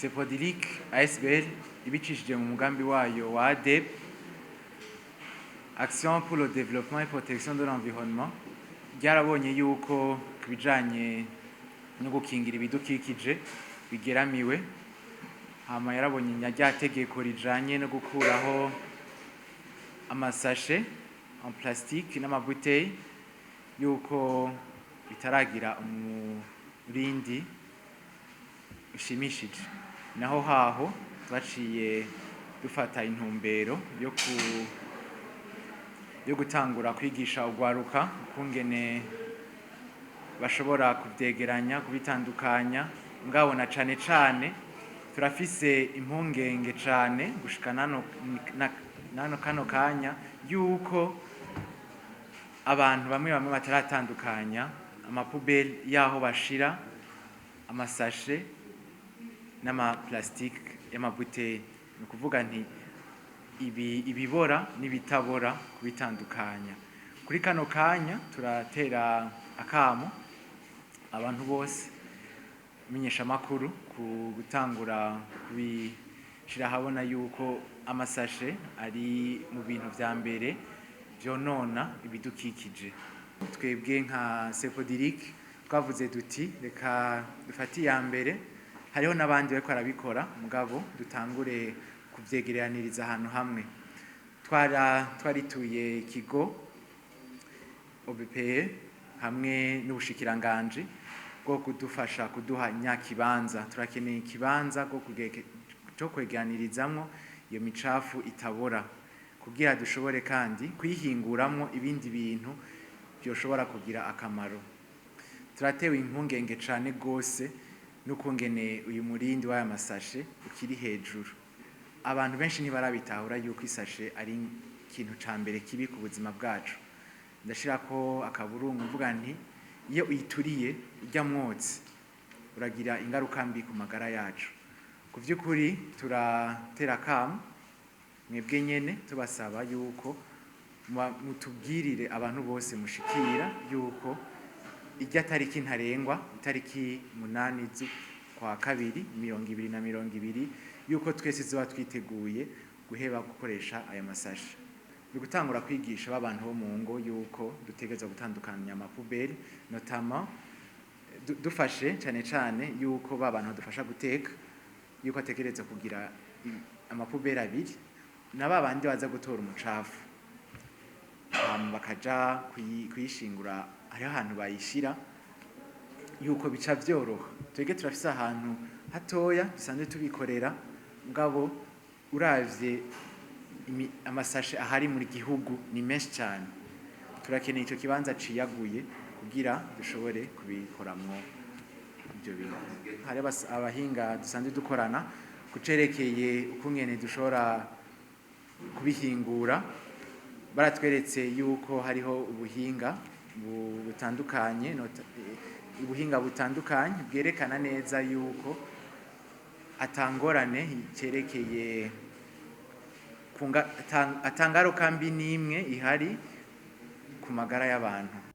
Sepodilic ASBL ibicishije mu mugambi wayo wa ADEP, Action pour le développement et protection de l'environnement, ryarabonye yuko ku bijanye no gukingira ibidukikije bigeramiwe. Hama yarabonye nya rya tegeko rijanye no gukuraho amasashe en plastique n'amabouteilles yuko bitaragira umurindi ushimishije. Naho haho twaciye dufata intumbero yo gutangura kwigisha urwaruka ukungene bashobora kuvyegeranya, kubitandukanya. Ngabo na cane cane turafise impungenge cane gushika nano kano kanya yuko abantu bamwe bamwe bataratandukanya amapoubelles y'aho bashira amasashe n'amaplastique y'amabouteilles. Ni ukuvuga nti ibi ibibora n'ibitabora, kubitandukanya. Kuri kano kanya turatera akamo abantu bose, menyeshamakuru, ku gutangura kubishira ahabona yuko amasashe ari mu bintu vya mbere vyonona ibidukikije. Twebwe nka Sepodiric twavuze duti: "Reka dufate iya mbere." Hariho n'abandi bariko barabikora, mugabo dutangure kuvyegeraniriza ahantu hamwe. Twarituye ikigo OBPE hamwe n'ubushikiranganji bwo kudufasha kuduha nyakibanza. Turakeneye ikibanza cyo kwegeranirizamwo iyo micafu itabora kugira dushobore kandi kuyihinguramwo ibindi bintu byoshobora kugira akamaro. Turatewe impungenge cane gose n'ukungene uyu murindi w'aya masashe ukiri hejuru. Abantu benshi ntibarabitahura yuko isashe ari ikintu ca mbere kibi ku buzima bwacu. Ndashirako akaburungu mvuga nti iyo uyituriye, urya mwotsi uragira ingaruka mbi ku magara yacu. Ku vy'ukuri turatera akamo mwebwe nyene, tubasaba yuko mutubwirire abantu bose mushikira yuko irya tariki ntarengwa, itariki 8 z'ukwa kabiri 2020, yuko twese tuzoba twiteguye guheba gukoresha aya masashe. Ni gutangura kwigisha b'abantu bo mu ngo yuko dutegerezwa gutandukanya amapoubelles, notamment dufashe cane cane yuko ba bantu badufasha guteka, yuko ategerezwa kugira amapoubelles abiri, na ba bandi baza gutora umucafu hama bakaja kuyishingura, hariho ahantu bayishira, yuko bica vyoroha. Twebwe turafise ahantu hatoya dusanzwe tubikorera, mugabo uravye amasashe ahari muri gihugu ni menshi cyane. Turakeneye ico kibanza ciyaguye kugira dushobore kubikoramwo ibyo bintu. Hari abahinga dusanzwe dukorana kucerekeye ukungene dushobora kubihingura. Baratweretse yuko hariho ubuhinga butandukanye, ubuhinga butandukanye bwerekana neza yuko atangorane cerekeye atangaruka mbi n'imwe ihari ku magara y'abantu.